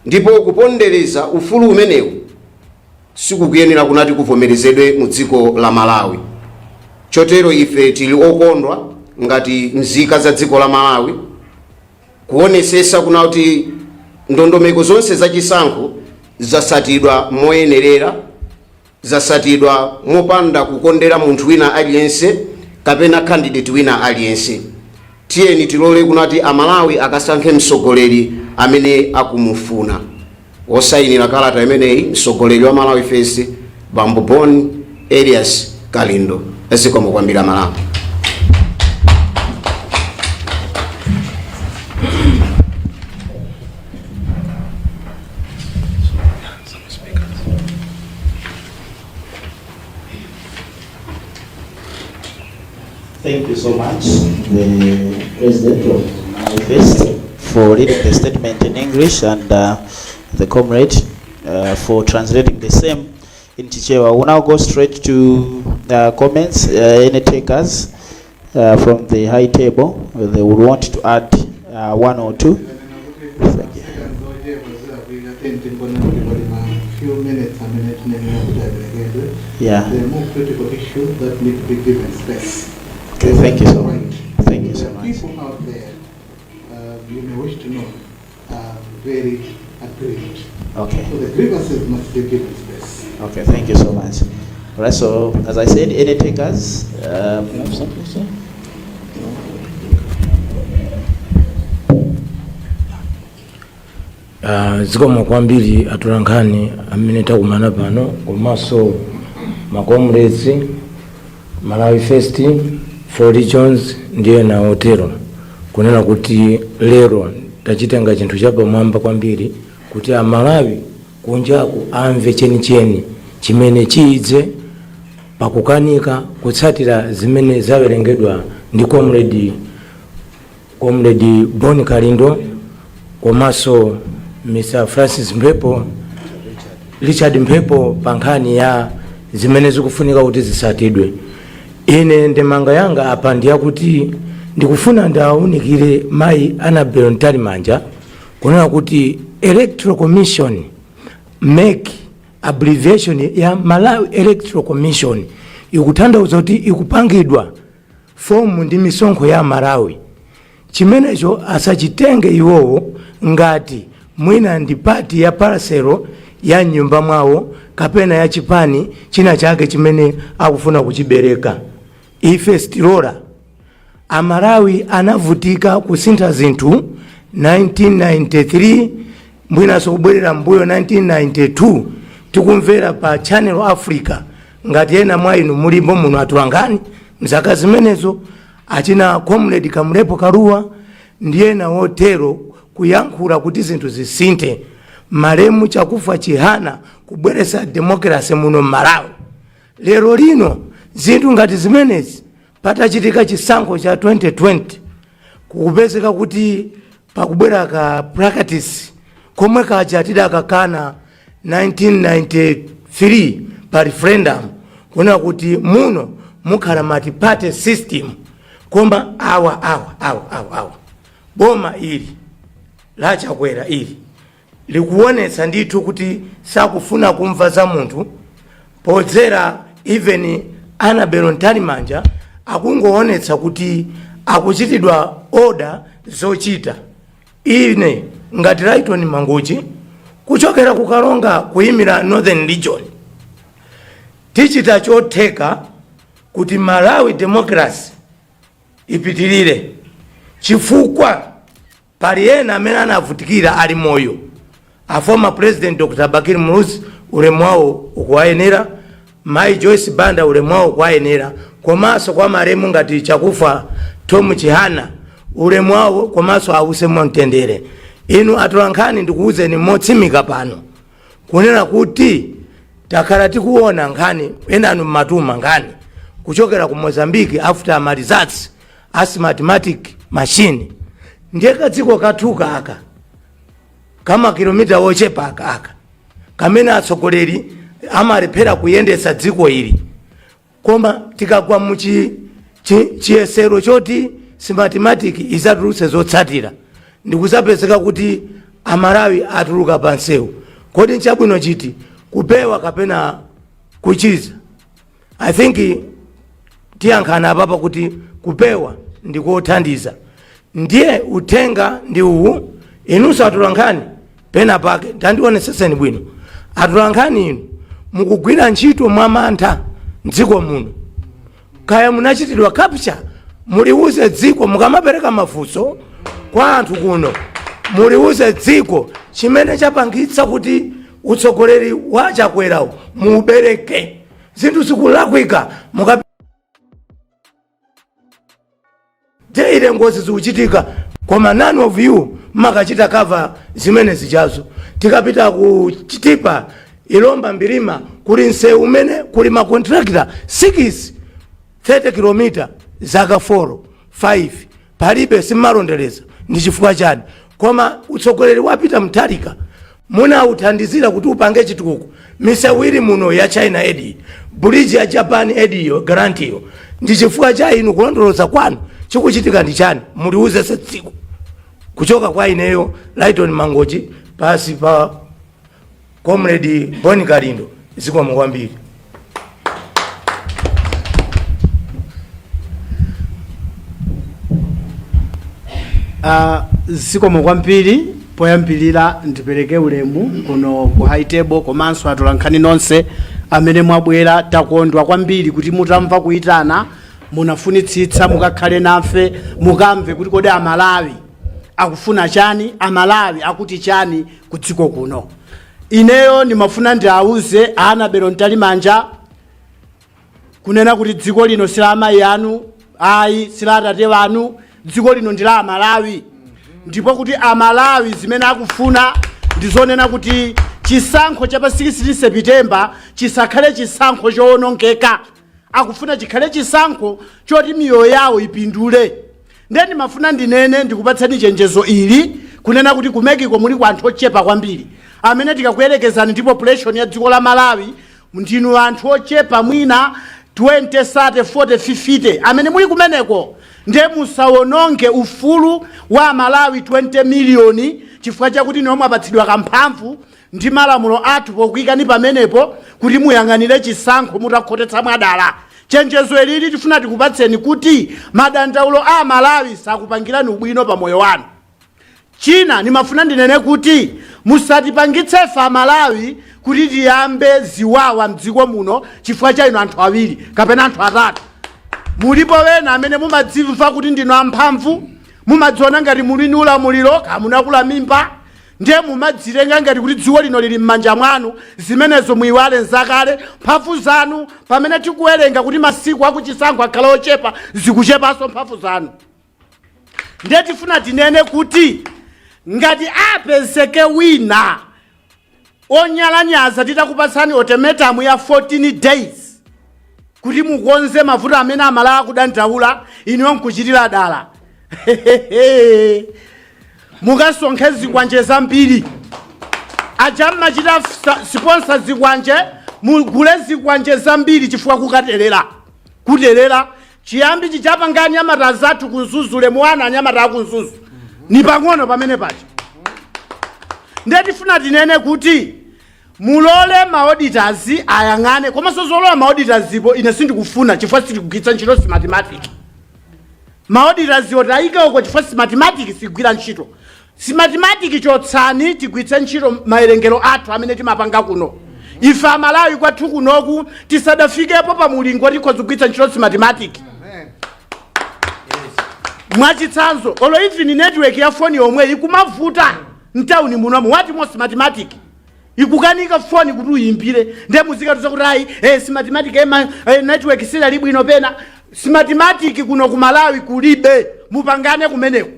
ndipo kupondereza ufulu umenewu sikukuyenera kunati kuvomerezedwe mu dziko la Malawi. Chotero ife tili okondwa ngati nzika za dziko la Malawi kuonesesa kuna kuti ndondomeko zonse zachisankho zasatidwa moyenerera, zasatidwa mopanda kukondera munthu wina aliyense kapena candidate wina aliyense. Tiyeni tilole kunati Amalawi akasankhe mtsogoleri amene akumufuna. Wosayinira kalata imeneyi, mtsogoleri wa Malawi First, Bambo Bon Elias Kalindo. Zikomo kwambiri, Malawi. Thank you so much, the President of Malawi First, for reading the statement in English and the comrade for translating the same in Chichewa. We'll now go straight to comments. Any takers from the high table, they would want to add one or two. Thank you. Few minutes amene tinenera kuti aperekedwe. The more critical issue that need to be given space. Okay, thank you so much. Thank you so There are much. people out there, you may wish to know, are very aggrieved. So the grievances must be given space. Okay, thank you so much. All right, so as I said, any takers? You have something to say? Zikomo kwambiri atolankhani amene takumana pano, komanso ma comrades, Malawi First, Four Regions ndi ena otero, kunena kuti lero tachitenga chinthu chapamwamba kwambiri kuti Amalawi kunjaku amve chenicheni chimene chiyidze pakukanika kutsatira zimene zawerengedwa ndi Comrade Bon Kalindo komanso Mr Francis Mphepo, Richard Mphepo, pa nkhani ya zimene zikufunika kuti zisatidwe. Ine ndemanga yanga apa ndiyakuti ndikufuna ndawunikire mayi Annabel Mtalimanja kunena kuti Electoral Commission, MEC, abbreviation ya Malawi Electoral Commission, ikutanthauza kuti ikupangidwa form ndi misonkho ya Malawi. Chimenecho asachitenge iwowo ngati mwina ndi part ya parcel ya nyumba mwawo kapena ya chipani china chake chimene akufuna kuchibereka. Ife sitilola. Amalawi anavutika kusintha zinthu 1993, mwinanso kubwerera mbuyo 1992, tikumvera pa Channel Africa. Ngati ena mwa inu mulipo muno atolankhani, mzaka zimenezo achina Comrade Kamlepo Kalua ndi ena otero kuyankhula kuti zinthu zisinthe, malemu Chakufa Chihana kubweretsa democracy muno mMalawi. Lero lino zinthu ngati zimenezi, patachitika chisankho cha 2020, kukupezeka kuti pakubwera ka practice komwe kaja tidakakana 1993 pa referendum, kunena kuti muno mukhala multi-party system. Koma awa awa awa awa awa, boma ili laChakwera ili likuonetsa ndithu kuti sakufuna kumva za munthu podzera even Annabel Mtalimanja. Akungoonetsa kuti akuchitidwa order zochita. Ine ngati Lighton Manguchi kuchokera ku Karonga kuyimira Northern Region, tichita chotheka kuti Malawi democracy ipitirire, chifukwa pali ena amene anavutikira ali moyo. A former President Dr Bakili Muluzi, ulemu wawo ukuwayenera. Mai Joyce Banda, ulemu wawo ukuwayenera. Komanso kwa malemu ngati Chakufa Tom Chihana, ulemu wawo komanso ause mwamtendere. Inu atolankhani, ndikuwuzeni motsimika pano kunena kuti takhala tikuona nkhani, enanu mmatuma nkhani kuchokera ku Mozambique after ma results a Smartmatic machine. Ndiye kadziko kathuka aka kama kilomita wochepa aka aka kamene atsogoleri amalephera kuyendetsa dziko ili, koma tikagwa mu chiyesero choti Smartmatic izatulutse zotsatira, ndikuzapezeka kuti Amalawi atuluka pa nsewu, kodi nchabwino chiti, kupewa kapena kuchiza? I think tiyankhana apapa kuti kupewa ndikothandiza. Ndiye uthenga ndi uwu: inunso atolankhani, pena pake tandioneseseni bwino. Atolankhani inu mukugwira ntchito mwamantha mdziko muno. Kaya munachitidwa capture, muliuze dziko mukamapereka mafunso kwa anthu kuno, muliuze dziko chimene chapangitsa kuti utsogoleri wa Chakwerawo muubereke. Zinthu zikulakwika muka daily, ngozi zikuchitika, koma none of you makachita cover zimene zichazo. Tikapita ku Chitipa, Ilomba, Mbilima, kuli msewu umene kuli ma contractor 6, 30 km. Zaka 4 5 palibe, simmalondereza ndi chifukwa chani? Koma utsogoleri wa Peter Mutharika munauthandizira kuti upange chitukuko, misewu ili muno ya China Aid, bridge ya Japan Aid iyo, grant iyo, ndi chifukwa cha inu kulondoloza kwanu. Chikuchitika ndi chani? Muliuze dziko. Kuchoka kwa ineyo Lighton Mangochi, pasi pa Comrade Boni Kalindo, zikomo kwambiri. Zikomo kwambiri. Poyambirira ndipereke ulemu kuno ku high table komanso atolankhani nonse amene mwabwera. Takondwa kwambiri kuti mutamva kuyitana munafunitsitsa mukakhale nafe, mukamve kuti kodi Amalawi akufuna chani, Amalawi akuti chani ku dziko kuno. Ineyo ndimafuna ndiauze Annabel Mtalimanja kunena kuti dziko lino si la amayi anu ayi, si la atate wanu. Dziko lino ndi la Amalawi, ndipo kuti Amalawi zimene akufuna ndizonena kuti chisankho cha pa 16 September chisakhale chisankho chowonongeka. Akufuna chikhale chisankho choti miyoyo yawo ipindule. Ndiye ndimafuna ndinene, ndikupatseni chenjezo ili, kunena kuti ku MEC ko muli ku anthu ochepa kwambiri amene tikakuyerekezani ndi population ya dziko la Malawi, ndinu anthu ochepa, mwina 20, 30, 40, 50 amene muli kumeneko. Ndiye musawononge ufulu wa Malawi 20 miliyoni chifukwa chakuti niwo mwapatsidwa kamphamvu ndi malamulo athu pokuyikani pamenepo kuti muyang'anire chisankho mutakhotetsa mwadala. Chenjezo ilili tifuna tikupatseni kuti madandaulo a Malawi sakupangirani ubwino pa moyo wanu. China nimafuna ndinene kuti musatipangitse ife Amalawi kuti tiyambe ziwawa mdziko muno chifukwa cha inu anthu awiri kapena anthu atatu. Mulipo wena amene mumadzimva kuti ndinu amphamvu, mumadziona ngati muli ndi ulamuliro, kamunakula mimba, ndiye mumadzitenga ngati kuti dziko lino lili m'manja mwanu. Zimenezo muyiwale, nzakale. Mphamvu zanu, pamene tikuwerenga kuti masiku akuchisankho akhala ochepa, zikuchepanso mphamvu zanu. Ndiye tifuna tinene kuti ngati apezeke wina onyalanyaza titakupatsani ultimatum ya 14 days kuti mukonze mavuto amene Amalawi akudandaula, inuyo nkuchitira dala, mukasonkhe zikwanje zambiri. Aja mmachita sponsor zikwanje, mugule zikwanje zambiri, chifukwa kukaterera kuterera chiyambi chichapanga anyamata azathu ku Mzuzu lemuwana. Anyamata aku Mzuzu ni pang'ono pamene paja. Ndiye tifuna tinene kuti mulole ma auditors ayang'ane, komanso zolowa ma auditors ipo ine sindikufuna, chifukwa sitikugwiritsa ntchito Smartmatic. Ma auditors oti ayike uko, chifukwa Smartmatic sigwira ntchito. Smartmatic chotsani, tigwiritse ntchito mawerengero athu amene timapanga kuno ife Amalawi kwathu kunoku. Tisadafikepo pa mulingo tikhoza kugwiritsa ntchito Smartmatic. Mwachitsanzo, olo even network ya foni yomwe ikumavuta mtawuni munomu, wati mo Smartmatic ikukanika foni kuti uyimbire. Ndiye muzikatuza kuti ayi, Smartmatic, network silali bwino pena. Smartmatic kuno ku Malawi kulibe. Mupangane kumeneko.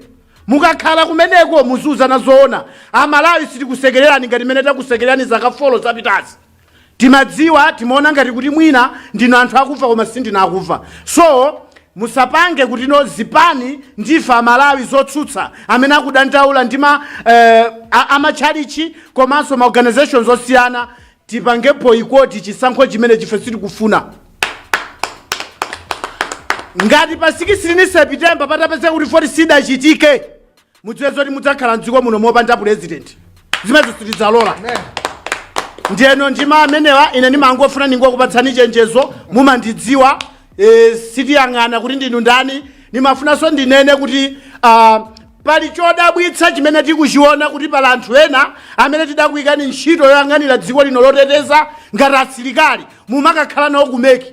Mukakhala kumeneko muziuzana zoona. Amalawi sitikusekererani ngati mmene takusekererani zaka 4 zapitazi. Timadziwa, timaona ngati kuti mwina ndinu anthu akufa, koma sindinu akufa. So musapange kuti no zipani ndife Amalawi zotsutsa amene akudandaula ndi ma amatchalichi komanso ma organizations osiyana tipange boycott chisankho chimene chife sitikufuna. Ngati pa 16 September patapezeka kuti voti sidachitike, mudziwe zoti mudzakhala mdziko muno mopanda president. Zimenezo sitidzalola. Ndiyeno ndima amenewa ine ndimangofuna ningokupatsani chenjezo. Mumandidziwa, sitiyang'ana kuti ndinu ndani. Nimafunanso ndinene kuti pali chodabwitsa chimene tikuchiona kuti pali anthu ena amene tidakuyikani ntchito yoyang'anira dziko lino loteteza ngati asilikali, mumakakhala nawo ku MEC.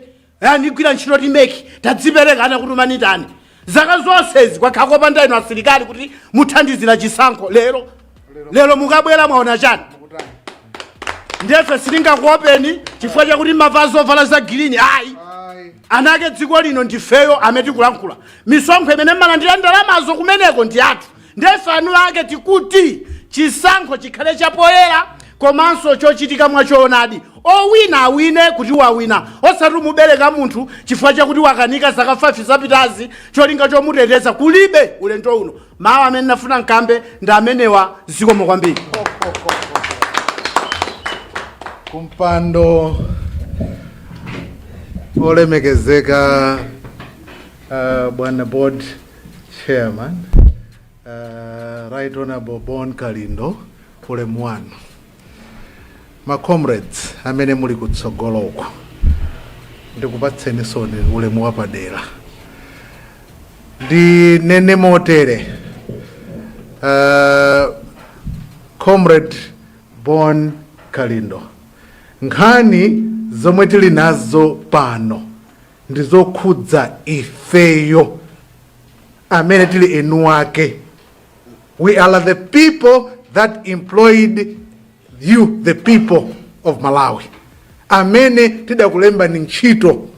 Ndigwira ntchito ti MEC, tadzipereka, anakutumani tani? Zaka zonsezi kwakhala kopanda inu asilikali kuti muthandizira chisankho. Lero lero mukabwera mwaona chani? Ndefe sitingakuopeni chifukwa chakuti mavala zovala za green, ayi. Anake dziko lino ndifeyo amene tikulankhula. Misonkho imene mmalandira ndalamazo kumeneko ndi athu. Ndefe anu ake tikuti chisankho chikhale chapoyera. Komanso chochitika mwachoonadi, owina awine kuti wawina, osati umubereka munthu chifukwa chakuti wakanika zaka 5 zapitazi, cholinga chomuteteza kulibe. Ulendo uno mawu amene nafuna nkambe ndi amenewa. Zikomo kwambiri. Kumpando olemekezeka, bwana board chairman, Right Honorable Bon Kalindo, ulemu wanu. Ma comrades amene muli kutsogoloko, ndikupatseni soni ulemu wapadera. Ndinene motere, Comrade Bon Kalindo, nkhani zomwe tili nazo pano ndi zokhudza ifeyo amene tili enu ake. We are the people that employed you, the people of Malawi. Amene tidakulembani ntchito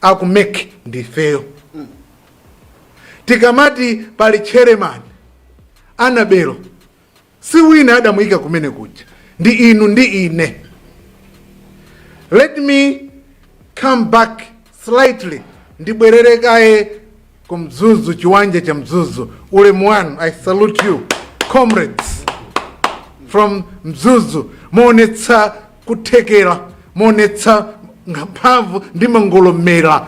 aku MEC ndi ifeyo. Tikamati pali chairman Annabel, si wina adamuyika kumene kuja, ndi inu ndi ine. Let me come back slightly, ndibwerere kaye ku Mzuzu, chiwanja cha Mzuzu. Ulemu wanu, I salute you, comrades from Mzuzu. Muonetsa kuthekera, muonetsa mphamvu ndi mangolomera.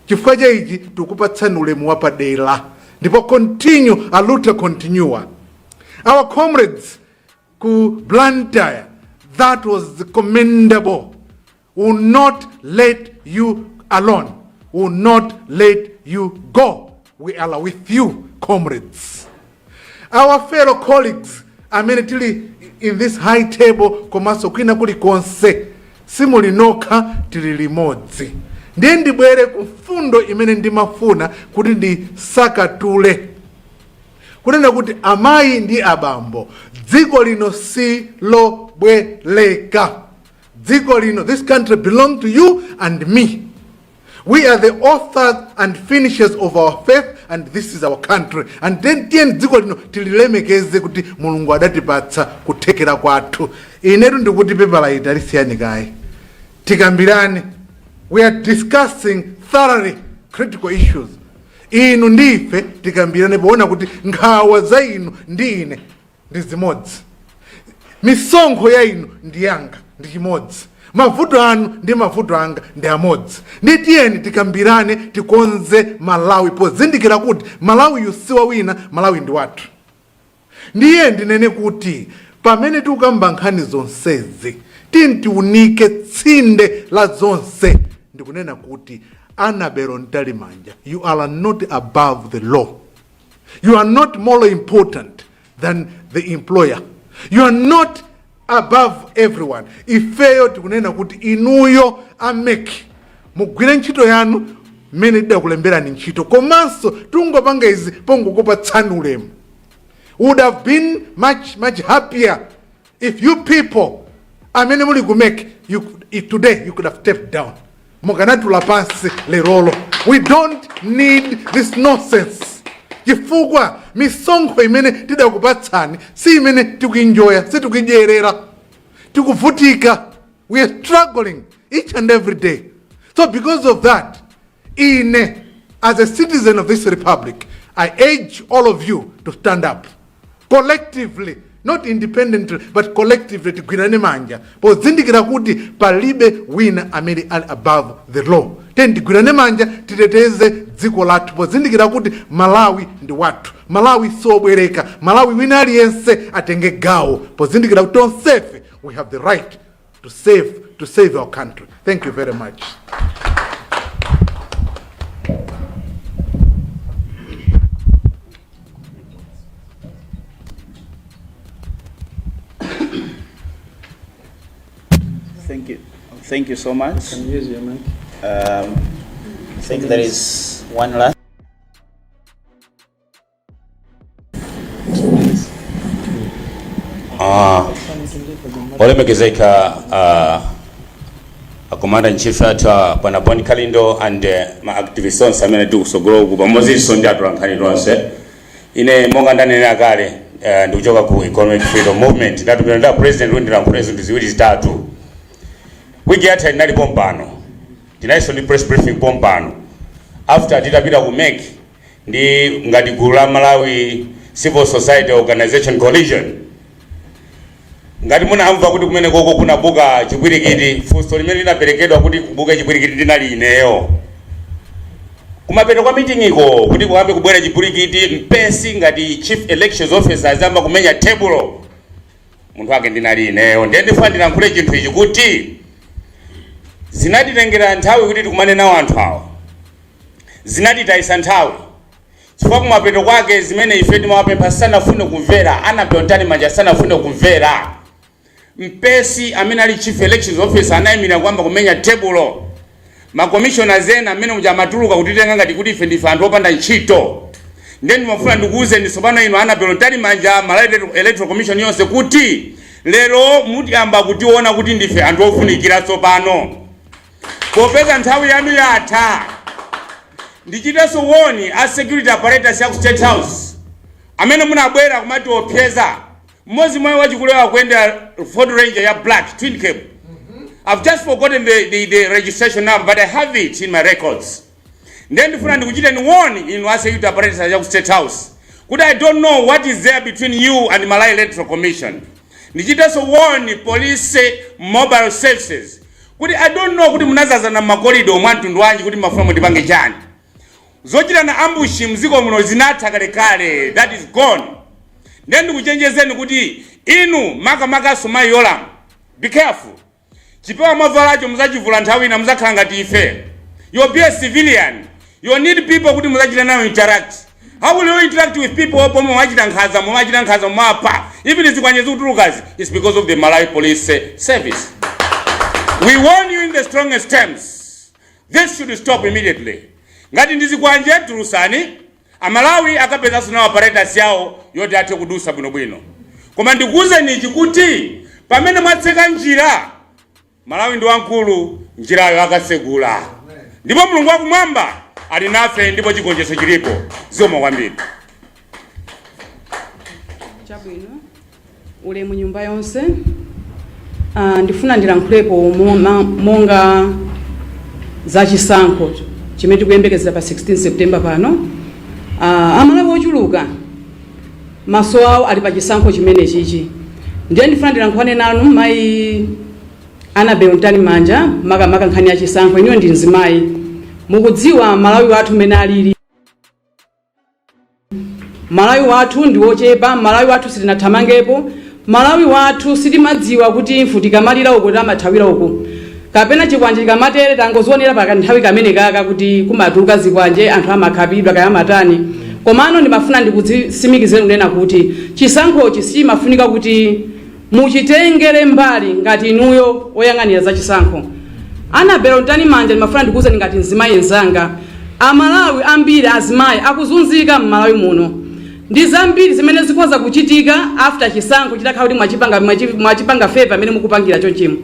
Chifukwa cha ichi tikupatsani ulemu wapadera, ndipo continue, a luta continua. Our comrades ku Blantyre, that was commendable. Will not let you alone, will not let you go. We are with you, comrades. Our fellow colleagues amene tili in this high table komanso kwina kulikonse, simuli nokha, tili limodzi. Ndiye ndibwere ku mfundo imene ndimafuna kuti ndisakatule, kunena kuti amayi ndi abambo, dziko lino si lobwereka. Dziko lino, this country belong to you and me. We are the authors and finishers of our faith, and this is our country. And then tiyeni dziko lino tililemekeze kuti Mulungu adatipatsa kuthekera kwathu. Inetu ndikuti pepala ita lisiyani kaye, tikambirane. We are discussing thoroughly critical issues. Inu ndi ife tikambirane poona kuti nkhawa za inu ndi ine ndi zimodzi, misonkho ya inu ndi yanga ndi chimodzi, mavuto anu ndi mavuto anga ndi amodzi. Ndi tiyeni tikambirane, tikonze Malawi pozindikira kuti Malawi si wa wina, Malawi ndi wathu. Ndiye ndinene kuti pamene tikukamba nkhani zonsezi, tiunike tsinde la zonse, ndikunena kuti Annabel Mtalimanja, you are not above the law. You are not more important than the employer. You are not above everyone. Ifeyo tikunena kuti inuyo a MEC mugwire ntchito yanu mmene tidakulemberani ntchito, komanso tungopanga izi pongokupatsani ulemu. Would have been much, much happier if you people amene muli ku MEC, if today you could have stepped down, mukanatula pansi lerolo. We don't need this nonsense, chifukwa misonkho imene tidakupatsani si imene tikuinjoya, sitikuidyerera, tikuvutika. We are struggling each and every day. So because of that, ine as a citizen of this republic, I urge all of you to stand up collectively, not independently but collectively. Tigwirane manja pozindikira kuti palibe wina amene ali above the law. Tiyeni tigwirane manja, titeteze dziko lathu pozindikira kuti Malawi ndi wathu, Malawi siobwereka, Malawi wina aliyense atenge gawo, pozindikira kuti tonsefe we have the right to save our country. Thank you very much. Thank you. Thank you so much. Can use your mic. I think there is one last. Olemekezeka a commander in chief athu, bwana Bon Kalindo, and ma activists onse amene tili kusogolo uku, pamodzinso ndi atolankhani tonse, ine monga ndanenera kale, Ndikuchoka ku Economic Freedom Movement. Ndatumira nda president kuti ndilankhule zinthu ziwiri zitatu. Wiki yatha inali pompano, tinalinso ndi press briefing pompano after titapita ku MEC ndi ngati gulu la Malawi Civil Society Organization Coalition. Ngati munamva kuti kumene koko kunabuka chipwirikiti, funso limene linaperekedwa kuti kubuke chipwirikiti ndinali ineyo. Kumapeto kwa meeting iko, kuti kuyambe kubwera chipwirikiti, Mpesi ngati chief elections officer azamba kumenya tebulo, munthu ake ndinali ineyo. Ndiye ndifuna ndilankhule chinthu ichi kuti zinatitengera nthawi kuti tikumane nawo anthu awa, zinatitayisa nthawi chifukwa kumapeto kwake zimene ife timawapempha sanafune kumvera. Annabel Mtalimanja sanafune kumvera. Mpesi amene ali chief elections officer anayimira kwamba kumenya tebulo. Ma commissioners ena amene muja amatuluka kutitenga ngati kuti ife ndife anthu opanda ntchito. Ndiye ndimafuna ndikuwuzeni tsopano inu Annabel Mtalimanja, Malawi Electoral Commission yonse, kuti lero mutiyamba kutiona kuti ndife anthu ofunikira tsopano, popeza nthawi yanu yatha. Ndichitenso warn a security apparatus ya ku State House amene munabwera kumatiopseza. Mmodzi mwa wachikulewa kuyendera Ford Ranger ya black twin cab. I've just forgotten the registration number, but I have it in my records. Ndiye ndifuna ndikuchiteni warn inu a security apparatus ya ku State House kuti I don't know what is there between you and Malawi Electoral Commission. Ndichitenso warn police mobile services kuti I don't know kuti munazazana m'ma corridor mwa mtundu wanji kuti mafuna mundipange chani. Zochitana ambush mdziko muno zinatha kalekale, that is gone. Ndiye ndikuchenjezeni kuti inu, makamakaso mayi Yolamu, be careful. Chipewa mwavalacho muzachivula nthawi ina, muzakhala ngati ife. You'll be a civilian, you need people kuti muzachita nawo interact. How will you interact with people pomwe mwachita nkhanza, mwachita nkhanza, mwapha? Even zikwanje zikutulukazi is because of the Malawi Police Service. We warn you in the strongest terms, this should stop immediately. Ngati ndi zikwanje, tulusani. Amalawi akapezanso nawo apparatus yawo yoti athe kudusa bwinobwino. Koma ndikuwuzeni ichi kuti pamene mwatseka njira, Malawi ndi wamkulu, njirayo akasegula, ndipo Mulungu wakumwamba ali nafe, ndipo chigonjetso chilipo. Zikomo kwambiri. Chabwino, ulemu nyumba yonse. Ndifuna ndilankhulepo monga za chisankho chimene tikuyembekezera pa 16 September pano. Amalawi ochuluka maso awo ali pa chisankho chimene chichi. Ndiye ndifuna ndilankhulane nanu, mayi Annabel Mtalimanja, makamaka nkhani ya chisankho. Inuyo ndi mzimayi, mukudziwa Malawi wathu mmene alili. Malawi wathu ndi wochepa, Malawi wathu sitinathamangepo, Malawi wathu sitimadziwa kuti mfuti ikamalira uku tamathawira uku, kapena chikwanje chikamatere. Tangozionera pa nthawi kamene kaka kuti kumatuluka zikwanje, anthu amakhapidwa kaya amatani. Komano ndimafuna ndikutsimikizeni kunena kuti chisankhochi sichimafunika kuti muchitengere mbali ngati inuyo oyang'anira za chisankho. Annabel Mtalimanja, ndimafuna ndikuwuzeni ngati mzimayi mzanga, Amalawi ambiri azimayi akuzunzika m'Malawi muno. Ndi zambiri zimene zikhoza kuchitika after chisankho chitakhala kuti mwachipanga favor amene mukupangira chonchimo.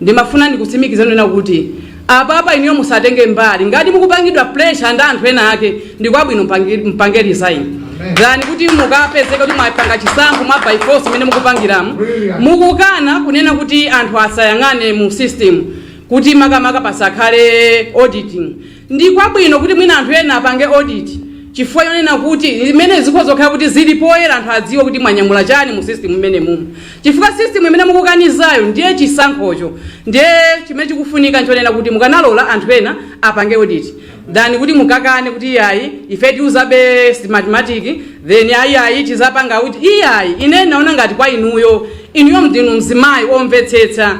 Ndimafuna ndikutsimikizeni kunena kuti apapa inuyo musatenge mbali. Ngati mukupangidwa pressure ndi anthu ena ake, ndikwabwino mpange resign than kuti mukapezeka kuti mwapanga chisankho mwa by force imene mukupangiramo. Mukukana kunena kuti anthu asayang'ane mu system, kuti makamaka pasakhale auditing. Ndi kwabwino kuti mwina anthu ena apange audit, chifukwa yonena kuti imene zikhoza kukhala kuti zili poyera, anthu adziwe kuti mwanyamula chani mu system imene mumu, chifukwa system imene mukukanizayo ndiye chisankhocho. Ndiye chimene chikufunika nchonena kuti mukanalola anthu ena apange audit than kuti mukakane kuti iyayi, ife tiuzabe Smartmatic, then ayiayi tizapanga kuti iyayi. Ine naona ngati kwa inuyo, inuyo ndinu mzimayi omvetsetsa,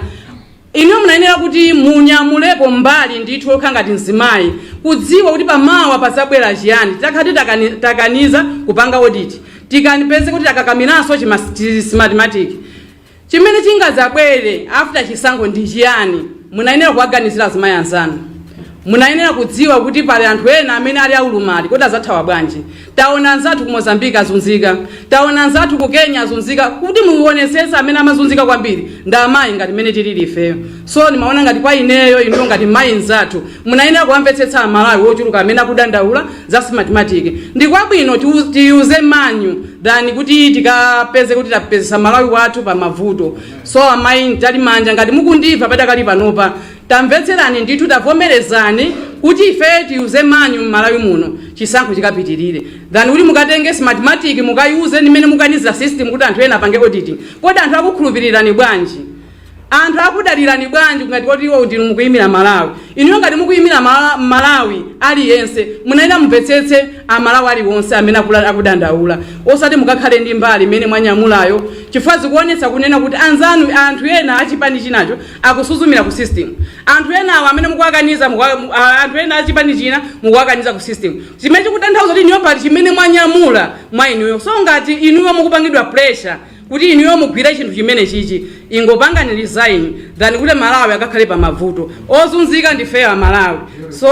inuyo munayenera kuti munyamulepo mbali ndithu okha ngati mzimayi, kudziwa kuti pamawa pazabwera chiyani titakhala takaniza kupanga audit, tikanipeze kuti takakamiranso Smartmatic, chimene chingadzabwere after chisankho ndi chiyani? Munayenera kuwaganizira azimayi anzanu. Munayenera kudziwa kuti pali anthu ena amene ali aulumali, kodi azathawa bwanji? Taona anzathu ku Mozambique azunzika, taona anzathu ku Kenya azunzika. Kuti muonesese, amene amazunzika kwambiri ndi amayi ngati mmene tilili ifeyo. So ndimaona ngati kwa ineyo, inuyo ngati mayi nzathu munayenera kuwamvetsetsa Amalawi wochuluka amene akudandaula za Smartmatic. Ndi kwabwino tiyuze manual than kuti tikapeze kuti tapezesa Malawi wathu pa mavuto. So amayi Mtalimanja, ngati mukundimva padakali panopa, tamvetserani ndithu, tavomerezani kuti ife tiyuze manual m'Malawi muno, chisankho chikapitirire, than kuti mukatenge Smartmatic mukayuze nimene mukaniza system kuti anthu ena apange auditing. Kodi anthu akukhulupirirani bwanji? Anthu akudalirani bwanji ngati kuti iwo ndinu mukuyimira Malawi? Inuyo ngati mukuyimira Malawi aliyense, munayenera mumvetsetse Amalawi aliwonse amene akudandaula, osati mukakhale ndi mbali imene mwanyamulayo, chifukwa zikuonetsa kunena kuti anzanu, anthu ena achipani chinacho, akusuzumira ku system. Anthu ena awo amene mukuwakaniza, anthu ena achipani china mukuwakaniza ku system, chimene chikutanthauza kuti inuyo pali chimene mwanyamula mwa inuyo. So ngati inuyo mukupangidwa pressure kuti inuyo mugwire chinthu chimene chichi, ingopangani resign than kuti Malawi akakhale pa mavuto. Ozunzika ndifeyo Amalawi. So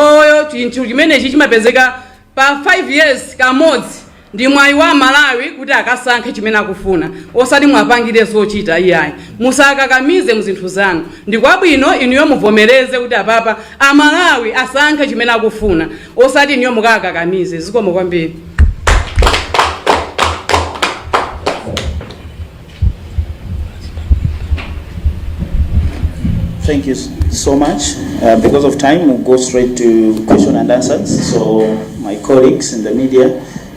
chinthu chimenechi chimapezeka pa 5 years kamodzi, ndi mwayi wa Malawi kuti akasankhe chimene akufuna, osati mwapangire zochita iyayi. Musakakamize muzinthu zanu. Ndi kwabwino inuyo muvomereze kuti apapa Amalawi asankhe chimene akufuna, osati inuyo mukakakamize. Zikomo kwambiri. Thank you so much. Because of time, we'll go straight to question and answers. So, my colleagues in the media,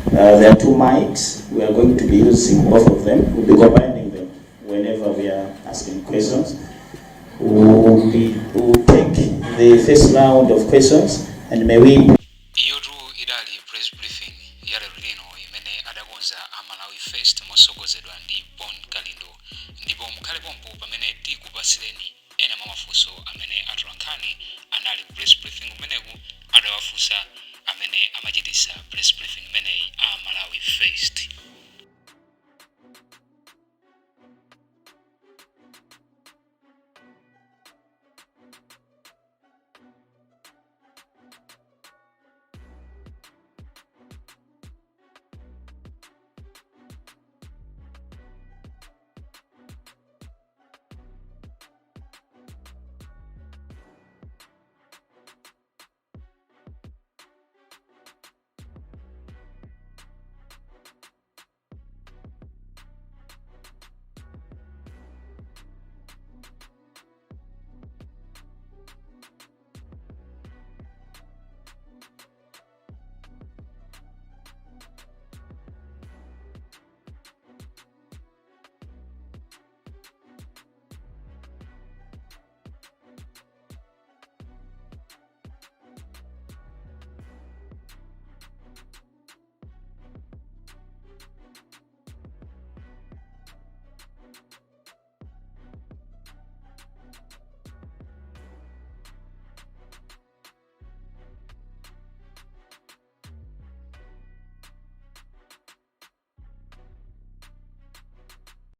there are two mics. We are going to be using both of them. We'll be combining them whenever we are asking questions. We'll take the first round of questions, and may we Iyotu idali press briefing ya lero lino imene adakonza a Malawi First mosogozedwa ndi Bon Kalindo. Ndipo mukhale pompo pamene tikupasireni ena mwa mafunso amene atolankhani anali ku press briefing kumeneku adawafunsa amene amachitisa press briefing imeneyi, a Malawi First.